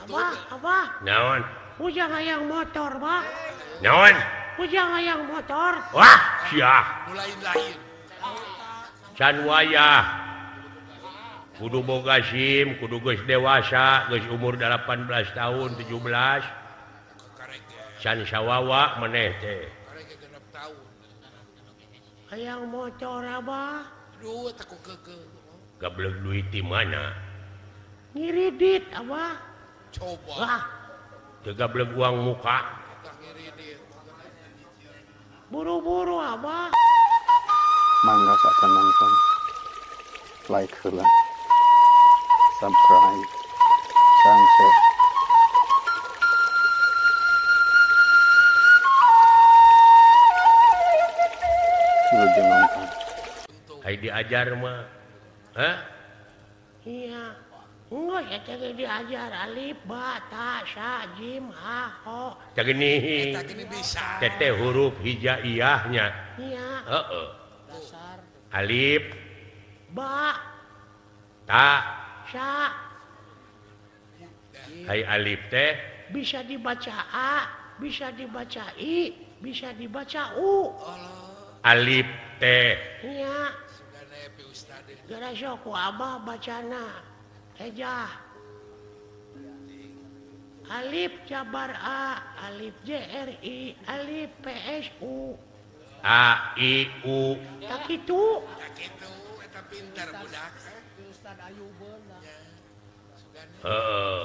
Abah, abah. Naon? Ujang hayang motor, Bah. Naon? Ujang hayang motor. Wah, sia. Nu lain-lain. Can wayah. Kudu boga SIM, kudu geus dewasa, geus umur 18 tahun, 17. Can sawawa maneh teh. Hayang motor, Abah. Duh, teh ku keukeuh. Gablek duit di mana? Ngiridit, Abah. Coba. Wah, teu gablek uang muka. Buru-buru, Abah. Mangga sakan nonton. Like heula. Subscribe. Sareng share. Wilujeng nonton. Hai diajar mah. Hah? Iya. Enggak ya teh diajar alif ba ta sa jim ha ho. Tah gini. Eta gini bisa. Teteh huruf hijaiyahnya. Iya. Heeh. Dasar. Alif ba ta sa. Hai alif teh bisa dibaca a, bisa dibaca i, bisa dibaca u. Alif teh. Iya. Gara sok ku abah bacana ejah. Alif jabar a, alif J R I, alif P S U. A I U. Tak kitu. Tak kitu eta pintar budak. Heeh.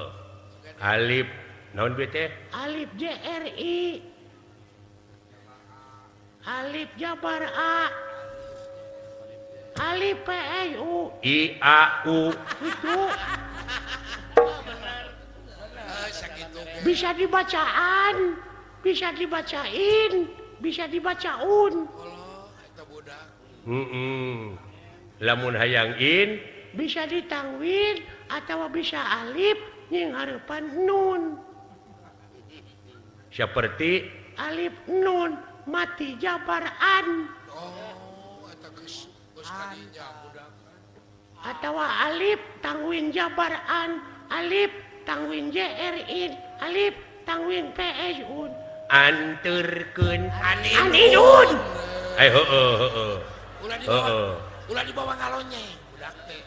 Alif naon we teh? Alif J R I. Alif jabar a. Alif P S U. I A U. Itu. Bisa dibacaan, bisa dibacain, bisa dibacaun. Lamun hayang in bisa ditangwin atau bisa alif nying harepan nun. Seperti alif nun mati jabaran. Oh, eta geus geus kadinya budak. Atau alif tangwin jabaran, alif tangwin JRIN, alif tangwin PSUN. Anterkeun aninun. Eh heeh heeh. Ulah dibawa. Ulah dibawa ngalonyeng budak teh.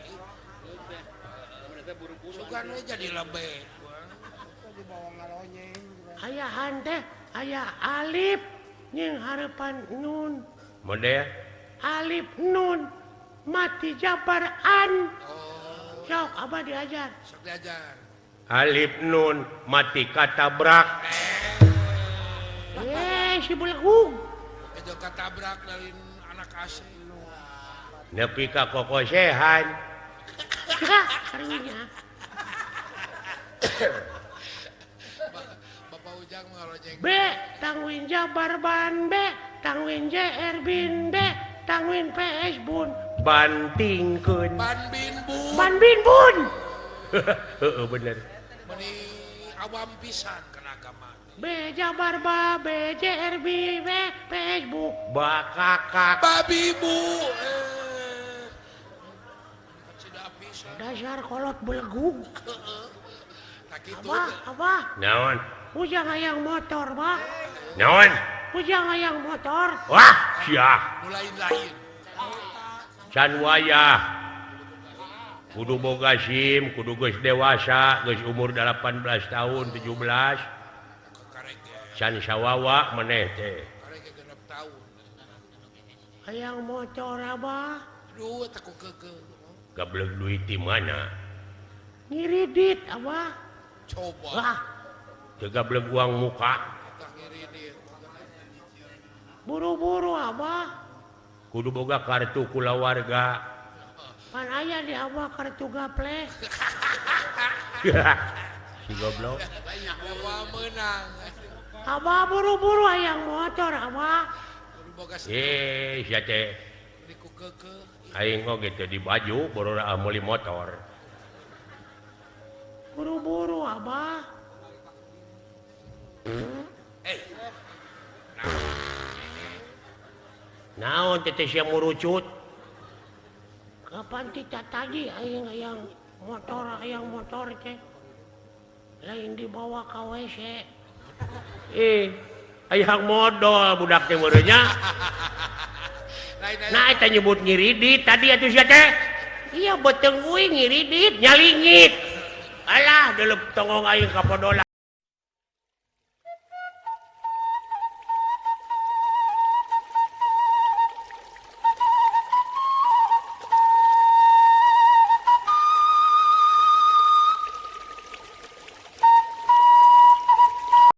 Sugan we jadi lebe. Ayahan teh aya alif nying harepan nun. Model alif nun mati jabaran. Oh. Sok abah diajar. Sok diajar. Alif nun mati katabrak. Si belegug. Itu katabrak dari anak asli. Nepi ka kokosehan. Karunya. Bapak Ujang ngalonyeng. B tangwin jabar ban B, tangwin JR bin B, tangwin PS bun. Bantingkeun. Ban bin bun. Ban bin bun. Heeh bener. Meni awam pisan kana agama. B jabar ba B J R B B P S bu. Bakakak. Babi bu. Dasar kolot belegug. Heeh. Abah, abah. Naon? Ujang hayang motor, Bah. Naon? Ujang hayang motor. Wah, sia. Nu lain-lain. Can wayah. Kudu boga SIM, kudu geus dewasa, geus umur 18 tahun, 17. Can sawawa maneh teh. Hayang motor, Abah. Duh, teh ku keukeuh. Gablek duit di mana? Ngiridit, Abah. Coba. Wah, teu gablek uang muka. Buru-buru, Abah. Kudu boga kartu kulawarga. Pan aya di Abah kartu gaple. Si goblok. Abah meunang. Abah buru-buru hayang motor, Abah. Eh, sia teh. Aing oge teh di baju borora meuli motor. Buru-buru, Abah. Naon teh sia murucut? Kapan kita tadi aing hayang motor teh. Lain dibawa ka WC. Eh, hayang modol budak teh meureun nya. Nah, eta nyebut ngiridit tadi atuh sia teh. Iya beuteung uing ngiridit nyalingit. Alah, delep tongong aing ka podola.